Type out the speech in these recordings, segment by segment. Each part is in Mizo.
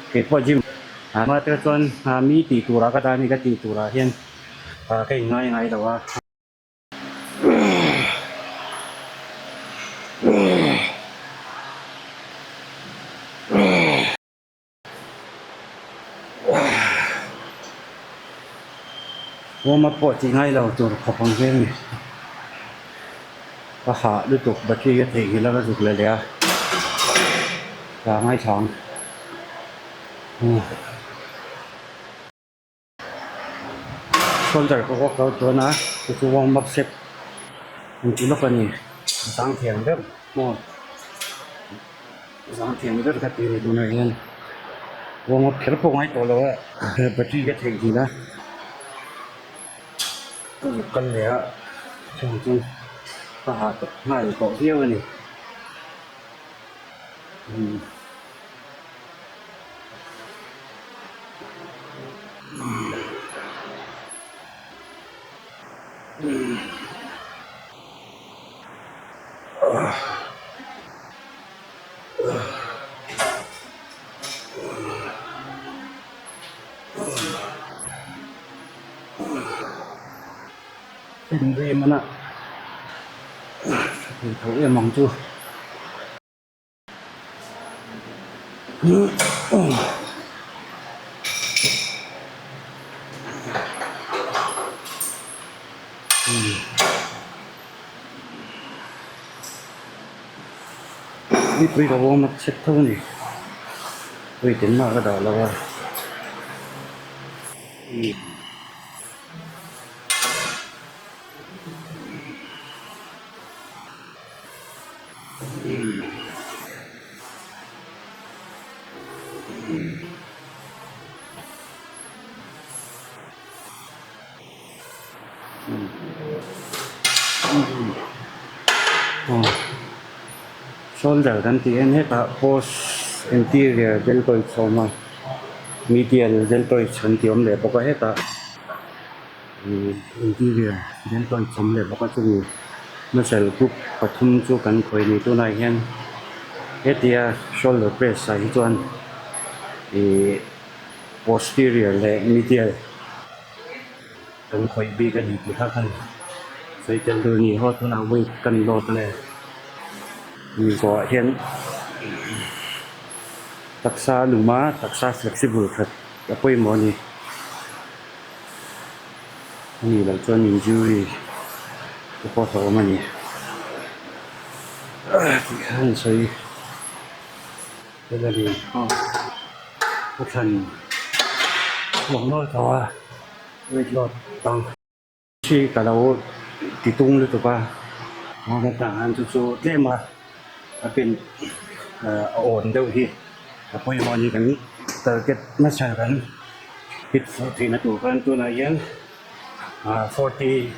Keipawh gym ah hma te chuan mi tih turah ka dah a ni ka tih turah hian ka in ngai ngai lo a. Warm up pawh tih ngai lo tur khawp ang vel a ni. Ka hah lutuk battery ka theihnghilh a ka zuk leh leh a ka ngaithla ang. Shoulder ka workout dawn a chu chu warm up set an ti lawk a ni a zang thiam ber maw zang thiam ber ka ti a ni tunah hian warm up kher pawh ngai tawh lo a battery ka theihnghilh a ka zuk kal leh a chung chu ka hah tawh nghal tawh viau a ni. Rim a na tha thei tho em ang chu. Mipui ka warm up chhet tho a ni weight engmah ka dah lo a. Shoulder kan tih en hetah post interior deltoid a awm a medial deltoid an tih a awm leh bawk a hetah interior deltoid a awm leh bawk a chumi muscle group pathum chu kan khawih a ni tunah hian hetia shoulder press ah hi chuan ihh posterior leh medial kan khawih bik a ni tih kha kan sawi tel tur a ni haw tunah weight kan load leh mi zawhah hian taksa a lum a taksa flexible that a pawimawh a ni. A nih loh chuan injury te pawh hlauhawm a ni tih kha an sawi tel a ni aw ka thlan chhuak nual tawh a weight load tang hi ka lo ti tung lutuk a tah hian chu chu tlem a a pen a awn deuh hi a pawimawh a ni kan target hmasa kan. Hit fuh theihna tur khan tunah hian ah 40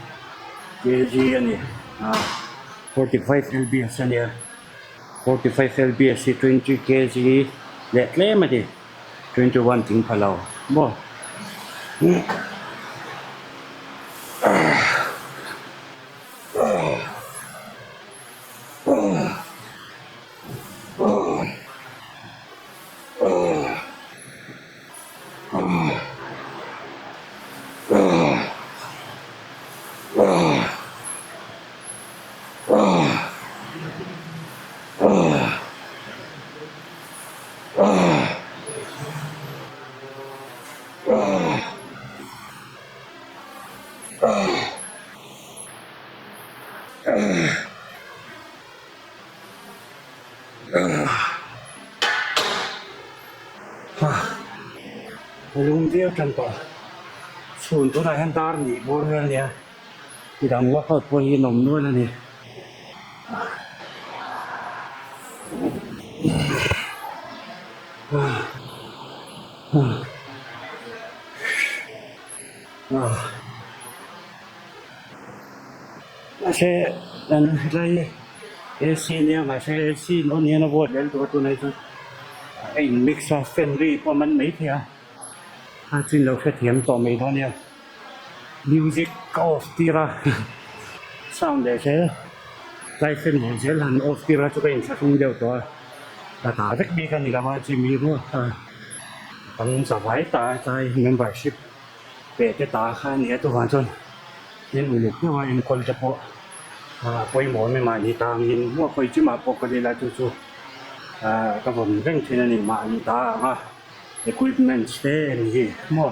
kg a ni ah 45 lbs a nia 45 lbs hi 20 kg leh tlem a ni 21 tling pha lo maw. Lung viau tan tawh chhun tunah hian dar nih bur vel a nia midang workout pawh hi an awm nual a ni. Mahse an helai AC nia mahse AC dawn hian a vote leh lutuk a tunah hi chuan a in mix a fan ri pawh a man mai thei a a chin lo hrethiam tawh mai dawn nia music ka off tir a sound leh zel tlai fan leh zel han off tir a chu ka inthlahrung deuh tawh a ka ta vek bik a ni lo a chimi ruah kha. Kan zavai ta tlai membership pe te ta kha a ni a chuvang chuan tin uluk deuh a enkawl te pawh a pawimawh em em a ni ta angin maw khawi chimah pawh ka lila chu chu ah ka vawn reng thin a ni mahni ta ang a equipments te a ni hi maw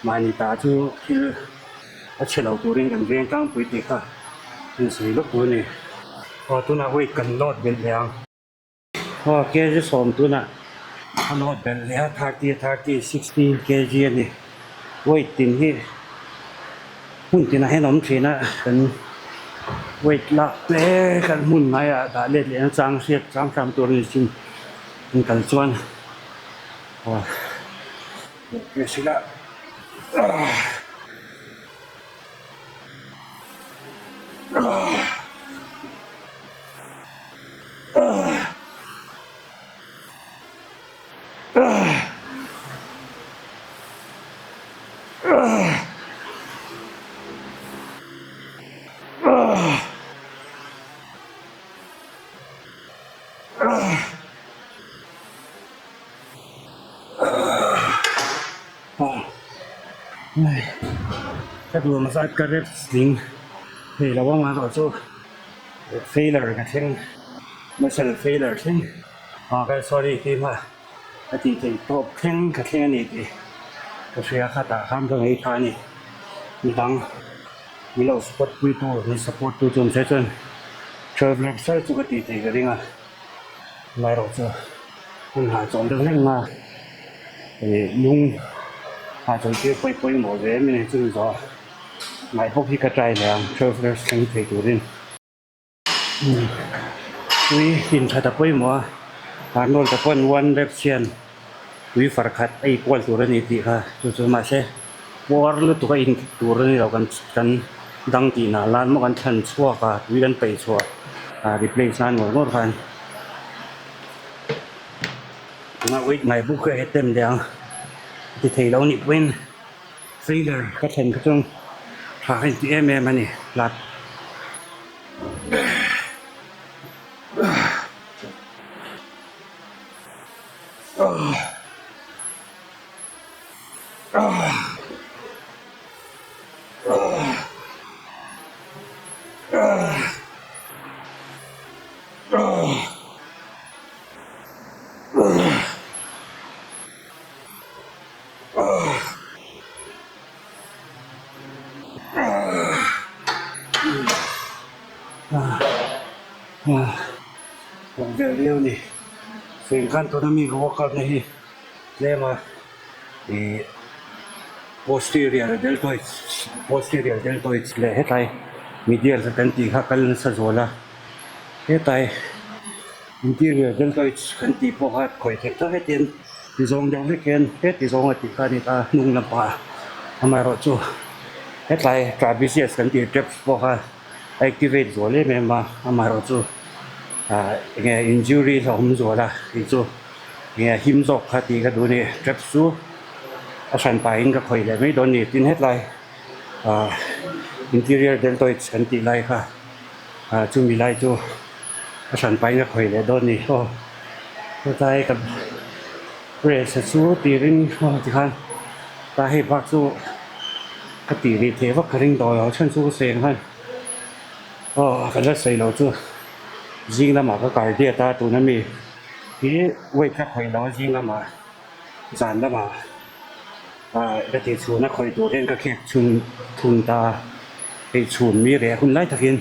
mahni ta chu thil a chhe lo turin kan veng tlangpui tih kha insawi lawk tur a ni aw tunah weight kan load belh leh ang. Aw kg sawm tunah a nawt belh leh a 30 30 60 kg a ni weight tin hi hmun tinah hian a awm thin a kan weight lak te kan hmun hmaiah dah let leh nachang hriat chang hram tur a ni chin an kal chuan aw Ka duh zat ka rep tling thei lo ang erawh chu failure ka thleng muscle failure thleng ah ka sorry keimah ka tih theih tawp thleng ka thleng a ni tih ka hria kha tah khan ka ngaihthla a ni midang min lo support pui tu min support tu chuan che chuan traveller sar chu ka tih theih ka ring a amaherawh chu hun hahchawlh deuh hlek a ih lung hahchawlh tir pawi pawimawh ve em em chu zawh ngaih bawk hi ka try leh ang traveller thleng thei turin. Tui inthat a pawimawh a, Arnold a pawn one reps hian tui far khat a ikual tur a ni tih kha chu chu mahse puar lutuk a in tur a ni lo kan kan dang tih nah lan maw kan thlan chhuak a tui kan peih chhuah a replace nan ngawr ngawr khan tunah weight ngai buk hi a hetem leh ang ti thei lo nih pawhin failure ka thlen kha chuan tha ka inti em em a ni lat. Awm vel viau a ni feng khan tuna mi ka workout na hi tlem a ih posterior deltoids posterior deltoids leh hetlai medial kan tih kha kal nasa zual a hetlai interior deltoids kan tih pawh kha khawih theih tak hetiang ti zawng deuh vek hian heti zawng a tih kha a ni ta hnung lampangah amaherawh chu hetlai trapezius kan tih traps pawh kha a activate zual em em a amaherawh chu ah enge injury a awm zual a tih chu enge a him zawk kha tih ka duh a ni traps chu a hran pahin ka khawih leh mai dawn a ni tin hetlai ah interior deltoids kan tih lai kha ah chumi lai chu a hran pahin ka khawih leh dawn a ni aw hetlai ka press a chu tirin aw tikhan ta hei bak chu ka tih rih theih vak ka ring tawh lo a chhan chu ka sawi ang khan aw ka la sawi loh chu zing lamah ka kar diat a tuna mi hi weight ka khawih lo a zing lamah zan lamah ah ka tih chhun a khawih tur hian ka khek chhun thung ta a hei chhun mi reh hun lai takin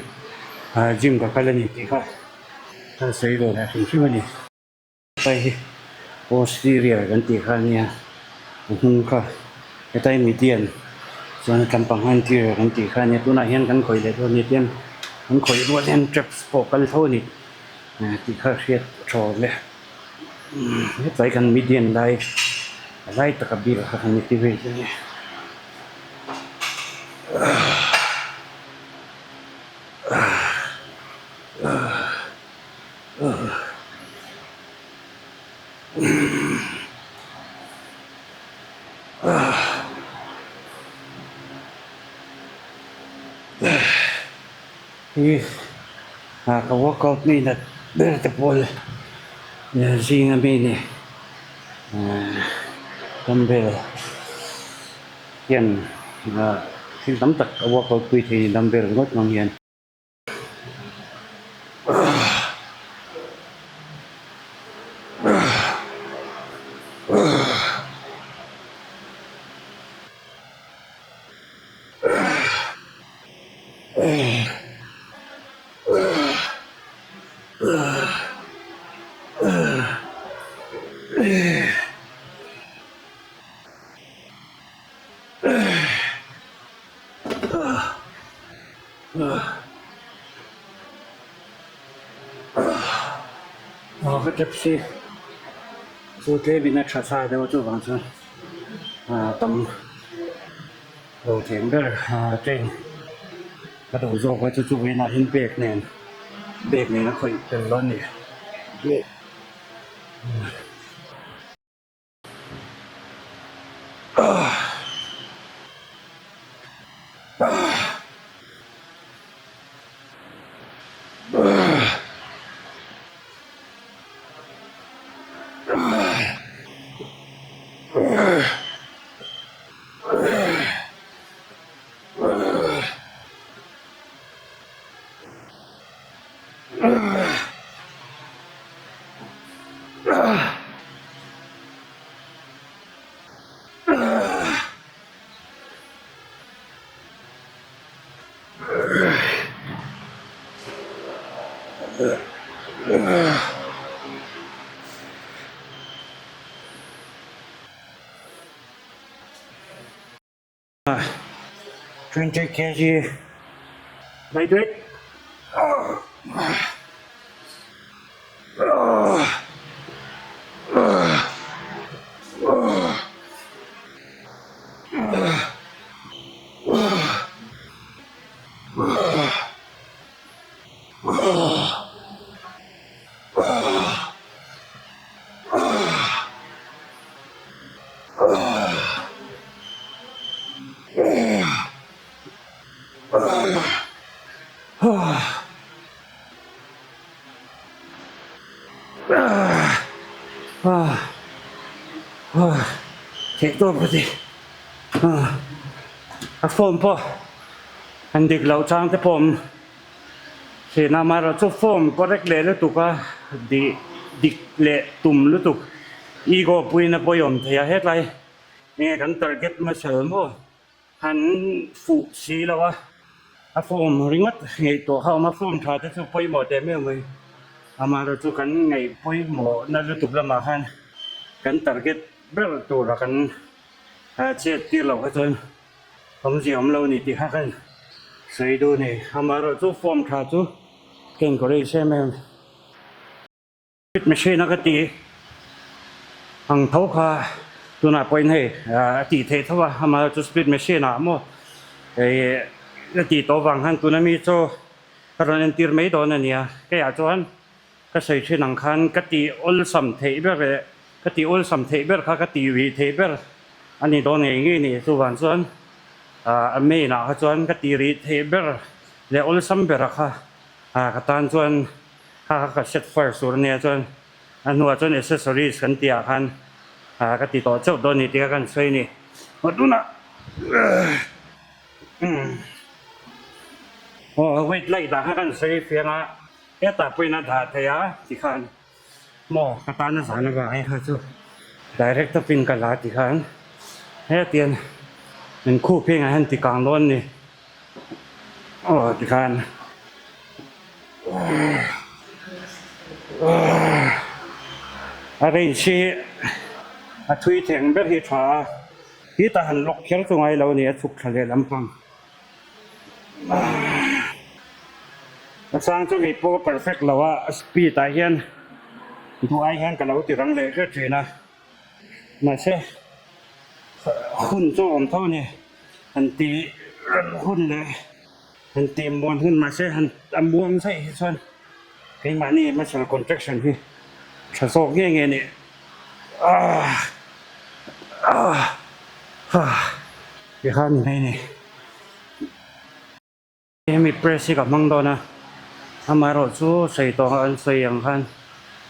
ah gym ka kal a ni tih kha ka sawi ve leh hrim hrim a ni. Hei hi posterior kan tih kha ania a hnung kha hetlai median chuan a tlampang anterior kan tih kha ania tunah hian kan khawih leh dawn a ni tiang kan khawih rual hian traps pawh kal tho a ni tih kha hriat tha awm e hetlai kan median lai a lai taka bik kha kan activate a ni. Hi ka workout mi nat ber te pawl zing a mi ni. Dumbbell hian ah thil tam tak a workout pui thei a ni dumbbell ringawt hmang hian. Aw ka taxi chu tlem in a tha sa deuh a chuvang chuan ah tam lo theng ber ah train ka duh zawk a chu chu vawiinah hian bag nen bag nen a khawih tel dawn a ni. 20 kg lightweight. Theih tawp ka ti a form pawh an dik loh chang te pawh awm thin a amaherawhchu form correct leh lutuk a dik leh tum lutuk ego puiin a pawimawm thei a hetlai enge kan target hmasa maw. Han fuh si lo a, a form ringawt ngaihtuah kha a awm a, form tha te chu pawimawh teh meuh mai. Amaherawhchu kan ngaih pawimawhna lutuk lamah khan kan target ber tura kan chet tir loh kha chuan awmzia awm lo a ni tih kha kan sawi duh a ni. Amaherawhchu form tha chu ka encourage em em. Machine a ka ti ang tho kha tunah pawhin hei a tih theih tho a amah chu speed machine ah maw hei a tih tawh vang khan tuna mi chu ka rawn entir mai dawn a nia keiah chuan ka sawi thin ang khan ka tih awlsam theih ber leh ka tih awlsam theih ber kha ka tih rih theih ber a ni dawn ngei ngei a ni chuvang chuan a main ah kha chuan ka tih rih theih ber leh awlsam ber a kha ka tan chuan. Kha kha ka set first tur ania chuan a hnuah chuan accessories kan tih ah khan ah ka ti tawh chauh dawn a ni tih kha kan sawi a ni. Aw tunah aw weight light ah kha kan sawi fiang a hetah pawhin a dah thei a tikhan maw ka tan a zan avangin kha chu direct takin ka la tikhan hetiang min khup hi engah hian ti kang dawn a ni aw tikhan. A range hi a thui theng ber hi a tha a, hetah han lock kher chu ngai lo a ni a chhuk thla leh lampang. A chang chu kei pawh perfect lo a, a speed ah hian duh ai hian ka lo ti rang leh hret thin a, mahse hun chu a awm tho a ni, han ti rang hun leh. Han ti muan hun mahse han a muang daih hi chuan keimahni muscle contraction hi tha zawk nge nge a ni. Aah aah ah ti kha a ni mai a ni. Hemi press hi ka hmang dawn a, amaherawhchu sawi tawh ang an sawi ang khan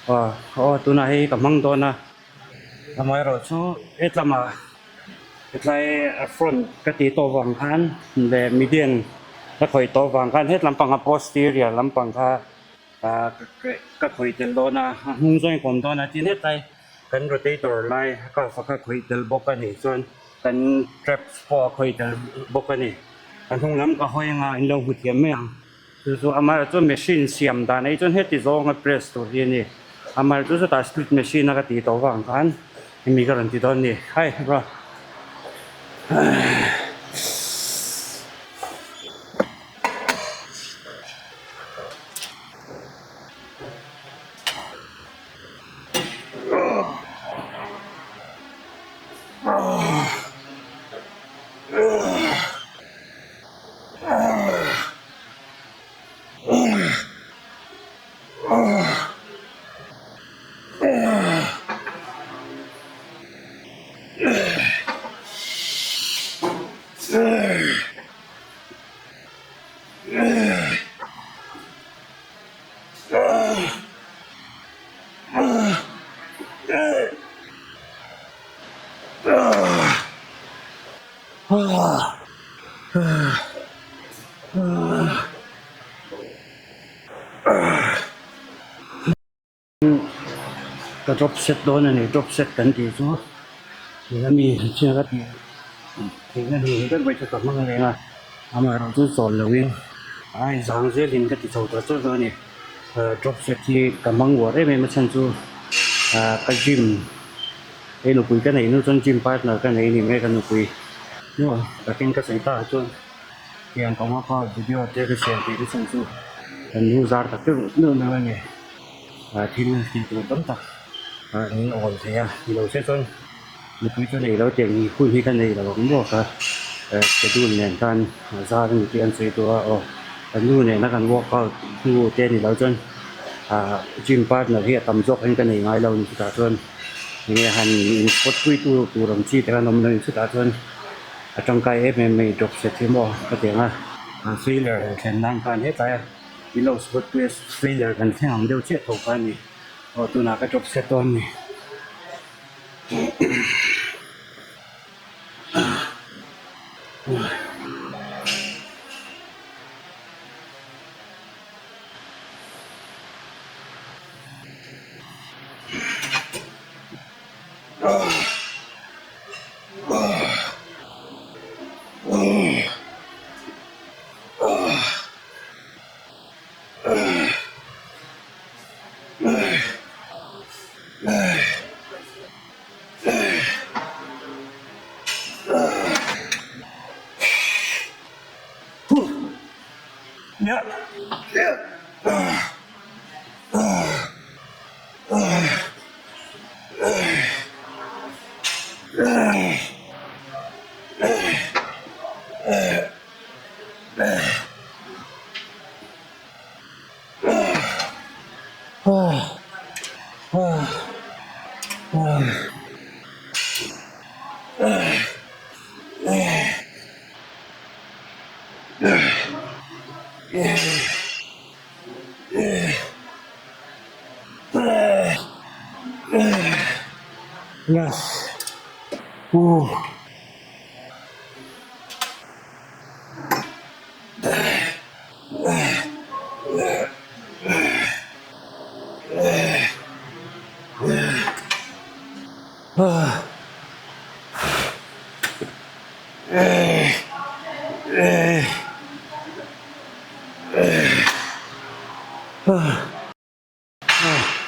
aw aw tunah hei ka hmang dawn a. Amaherawhchu hetlama hetlai a front ka tih tawh vang khan leh median ka khawih tawh vang khan hetlam panga posterior lampang kha ah ka khawih tel dawn a, a hnung zawng in ka awm dawn a tin hetlai kan rotator lai calf a kha khawih tel bawk a nih chuan kan traps pawh a khawih tel bawk a ni. A hnung lam ka hawi anga in lo hmu thiam mai ang. Chu chu amaherawhchu chu machine siam dan ei chuan heti zawnga press tur hi a ni. Amaherawhchu chutah split machine a ka tih tawh vang khan hemi ka rawn ti dawn a ni. Hi bro. Ka drop set dawn a ni drop set kan tih chu tuna mi chiang a tih theihna ni ber mai chu ka hmang reng a amaherawh chu chawl loin a inzang zelin ka ti chho ta chauh dawn a ni drop set hi ka hmang uar em em a chhan chu ah ka gym hei nupui ka neih hnu chuan gym partner ka nei a ni mai ka nupui takin ka sawi ta chuan. Tiang ka workout video te ka siam tih te chhan chu kan nu zar tak deuh deuh mai a ni. Ah thil tih tur tam tak ah min awl thei a ni lo se chuan mipui chu nei lo tiang ni hun hi ka nei lo ang maw ka schedule nen khan zar a ni tih an sawi duh a aw kan nu nena kan workout hnu te ni lo chuan ah gym partner hi a tam zawk hian ka nei ngai lo a ni chutah chuan enge han in spot pui tu tur ang chi te khan awm lo a ni chutah chuan. A tangkai em em mai drop set hi maw ka ti ang a. Failure han thlen nan khan hetlai a in lo spot press failure kan thleng ang deuh chiah tho kha a ni. Aw tunah ka drop set dawn a ni. Yes. Ooh.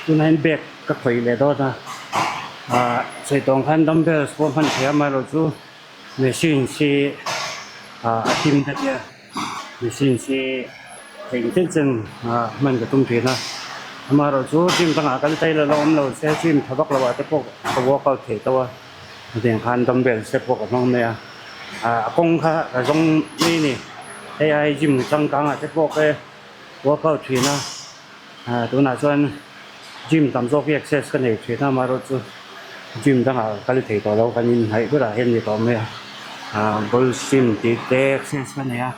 Tunah hian bag ka khawih leh dawt a ah sawi tawng khan dumbbells pawh hman theih a amaherawhchu machine hi ah a thim ta nia machine hi theih chen chen ah hman ka tum thin a amaherawhchu gym dangah kal ta ila la awm lo se gym tha vak loh ah te pawh ka workout thei tawh a hetiang khan dumbbells te pawh ka hmang mai a ah a kawng kha ka zawng mai a ni hei ai gym changkang ah te pawh ka workout thin a. Ah tunah chuan gym tam zawk hi access ka nei thin a amaherawhchu gym dangah ka kal thei tawh lo kan inhnaih bulah hian ni tawh mai a ah gold gym tih te access ka nei a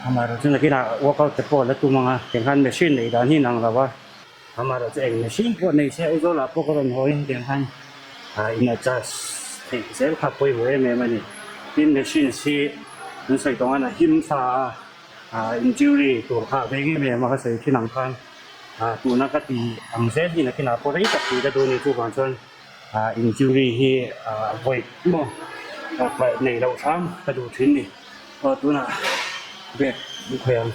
amaherawhchu nakinah workout te pawh a la tum ang a tiang khan machine neih dan hi inang lo a amaherawhchu eng machine pawh nei se Aizawl ah pawh ka rawn haw in tiang khan. In adjust theih zel kha pawimawh em em a ni. Tin machines hi an sawi tawng a him thla a injury tur kha a veng em em a ka sawi thin ang khan tuna ka ti ang zel hi nakinah pawh rei tak tih ka duh a ni chuvang chuan injury hi vawi maw nei loh hram ka duh thin a ni. Aw tunah bag an khawih ang.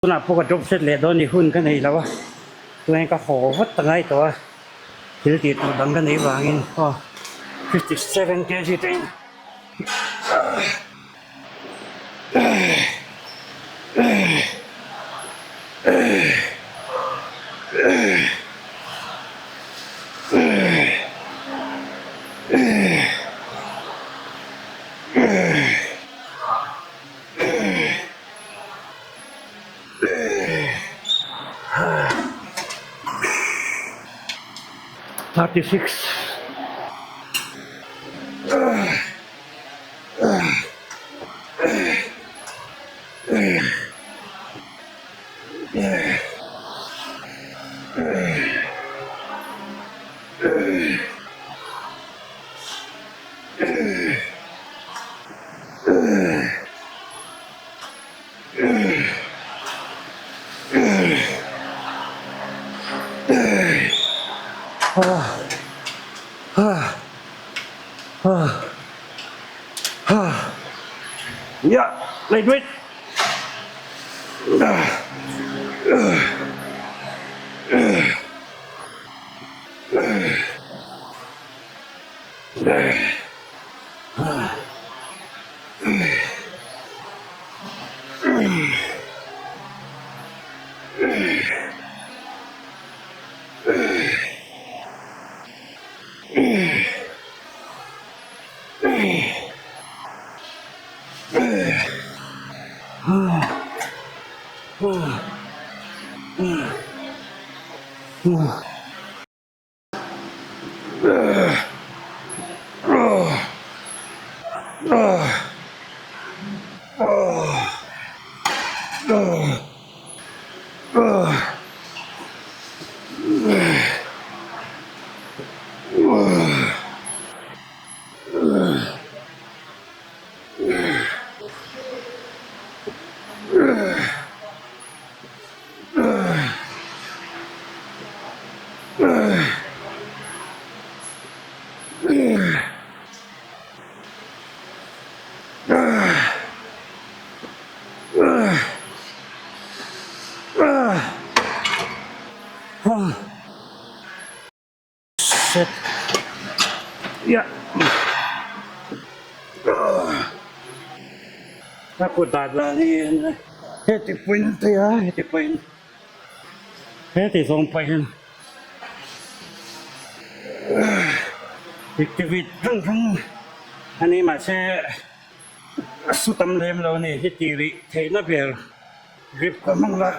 Tunah pawh ka drop set leh dawn ni hun ka nei lo a, tunah hian ka haw vat ta ngai tawh a, thil tih tur dang ka nei vangin aw 57 kg te in. 36. Yeah, lightweight. Set. Yeah. A kut dat dan hi heti pawhin a tia heti pawhin heti zawng pawhin activity hrang hrang a ni mahse a su tam lem lo a ni heti rih theihna ber grip ka hmang la.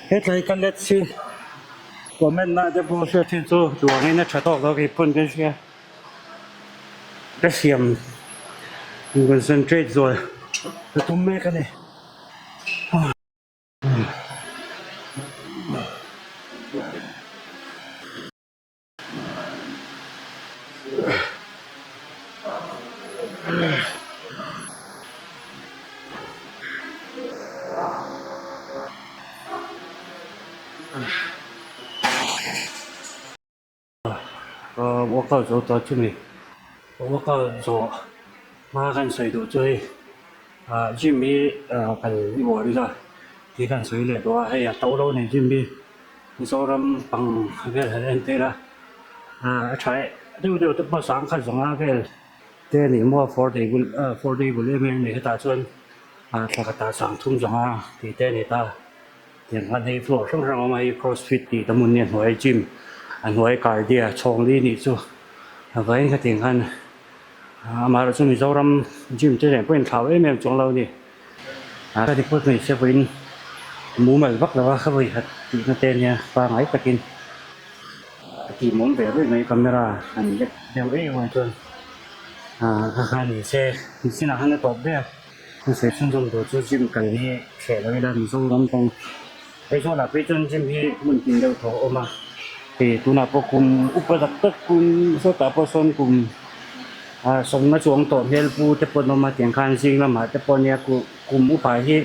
Hetlai ka let si comment na te pawh hriat thin chu duangin a tha tawk lo kei pawn ka hria. Ka siam concentrate zual ka tum mek a ni. Workout zo tawh chumi workout zawh hma kan sawi duh chu hei ah gym hi kal i uar ila tih kan sawi leh tawh a hei a to lo nei gym hi Mizoram pang vel han en tel a ah a tha deuh deuh te pawh sangkhat zawnga vel te a ni maw four day bul four day bul em em a ni hetah chuan ah thla khatah sangthum zawnga tih te a ni ta. Tiang khan hei floor hrang hrang a awm a hei cross fit tih te hmun nia hnuai gym a hnuai cardia chhawng li nih chu a vawiin kha tiang khan amaherawhchu Mizoram gym te nen pawh inthlau em em chuang lo a ni a ka ti phawt mai se vawiin mumal vak lo a ka vawi khat tihna te ania pangai takin a ti mawm ve rih mai camera an lek deuh em em chuan kha kha ni se nichinah khan a tawp ber. Hmeichhe chhunzawm tur chu gym kal hi hreh lo ila Mizoram pawng Aizawl ah phei chuan gym hi hmun tin deuh thaw a awm a, hei tunah pawh kum upa tak tak kum sawtah pawh sawn kum ah sawmna chuang tawh hmel pu te pawh an awm a tiang khan zing lamah te pawh nia kum upa hi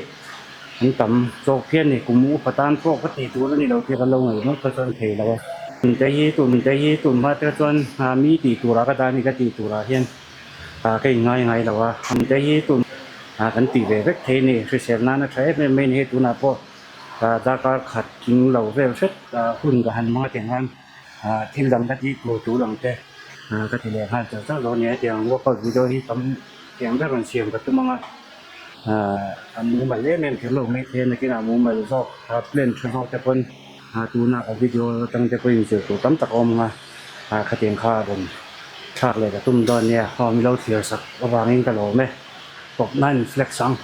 an tam zawk phian a ni kum upa tan pawh ka tih tur a ni lo tih ka lo ngaih ngawt kha chuan thei lo a, te hi tum te hi tum hma te chuan mi tih turah ka dah a ni ka tih turah hian. Ah ka inngai ngai lo a, te hi tun ah kan tih ve vek thei a ni, hrisel nan a tha em em mai a ni hei tunah pawh ah darkar khat tling lo vel hret ah hun ka han hmang a tiang khan ah thil dang ka tih tur tul ang te ah ka ti leh nghal char char dawn a ni a tiang workout video hi tam tiang ber rawn siam ka tum ang a ah a mumal em em kher lo mai thei a nakinah mumal zawk ah plan tha zawk te pawn ah tuna ka video atang te pawhin zir tur tam tak a awm ang a ah khatiang kha a rawn. Thlak leh ka tum dawn nia, aw mi lo thlir sak avangin ka lawm e, tawp nan flex ang.